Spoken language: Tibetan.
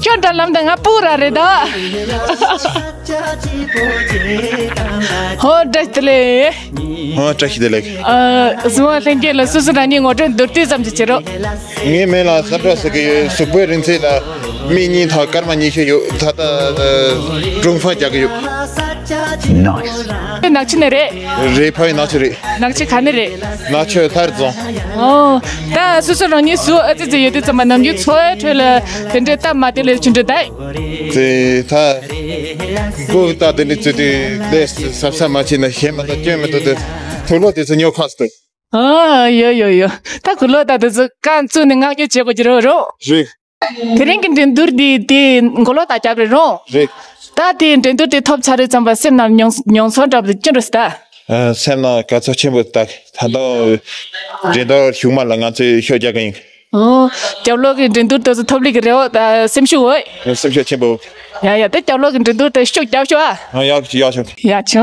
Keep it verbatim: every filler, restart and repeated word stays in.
ཁྱོད་འདྲ་ལམ་དང་ང་སྤུ་ར་རེད་ད། ཧོ་བཀྲ་ཤིས་བདེ་ལེགས། ཧོ་བཀྲ་ཤིས་བདེ་ལེགས། ཨ། གཟིགས་མོ་ལྷན་རྒྱས་ལ་སོ་སོ་རང་ཉིད་ངོ་སྤྲོད་མདོར་བསྡུས་ཙམ་ཅིག་བྱེད་རོགས། ངའི་མིང་ལ་བསམ་གྲུབ་ཟེར་གི་ཡོད། གཟུགས་པོའི་རིང་ཚད་ལ་སྨི་གཉིས་དང་སྐར་མ་ཉི་ཤུ་ཡོད། ད་ལྟ་ཀྲུང་ཧྥ་རྒྱག་གི་ཡོད། ནག་ཆུ་ནས་རེད། རེད། ཕ་ཡུལ་ནག་ཆུ་རེད། ནག་ཆུ་ག་ནས་རེད། ནག་ཆུ་ཐར་རྫོང་། ཨོ། ད་སོ་སོ་རང་ཉིད་གཟུགས་ཨ་ཙི་ཙི་ཡོད་དུས་ཙམ་པ་ནམ་རྒྱུན་འཚོ་བའི་ཁྲོད་ལ་དེ་འདྲའི་སྟབས་མ་བདེ་ལས་ཅི་འདྲ་ད། དེ་ད་སྒོ་ད་དེ་འདྲའི་ཚུལ་དེ་ལས་གཟབ་གཟབ་མ་བྱས་ན་ཞེ་མ་ད་སྐྱོན་མི་འདུག་དེ་དུག་ལོག་དེ་ཚོ་ཉོ་ཁག་སྟེ། ཨ། ཡོ་ཡོ་ཡོ། ད་དུག་ལོག་ད་དེ་ཚོ་རྐང་བཙུགས་ནས་མངགས་སྐྱེལ་བྱེད་དགོས་ཀྱི་རེད་རོ། རེད། དེ་རིང་གི་འགྲན་བསྡུར་འདི་དེ་མགོ་ལོག་ད་རྒྱབ་རེད་རོ། རེད། ད་དེ་འགྲན་བསྡུར་དེ་ཐོབ་ཚར་རེད་ཙམ་པ་སེམས་ནང་མྱོང་མྱོང་ཚོར་འདྲ་པོ་དེ་ཅི་འདྲ་ཟེར་ད། ཨ། སེམས་ནང་དགའ་ཚོར་ཆེན་པོ་ད། ད་དུང་འགྲན་བསྡུར་གཞུག་མ་ལ་ང་ཚོས་ཤུགས་རྒྱག་གི་ཡིན། ཨོ། རྒྱབ་ལོག་གི་འགྲན་བསྡུར་དེ་ཚོ་ཐོབ་ལེ་གི་རེ་བ་ད་སེམས་ཤུགས་འོད། སེམས་ཤུགས་ཆེན་པོ། ཡ་ཡ། ད་རྒྱབ་ལོག་གི་འགྲན་བསྡུར་དེ་ཤུགས་རྒྱབ་ཤོག་ཨ། ཨ། ཡག་ཡག་ཤོག་ཡ་ཆུང་།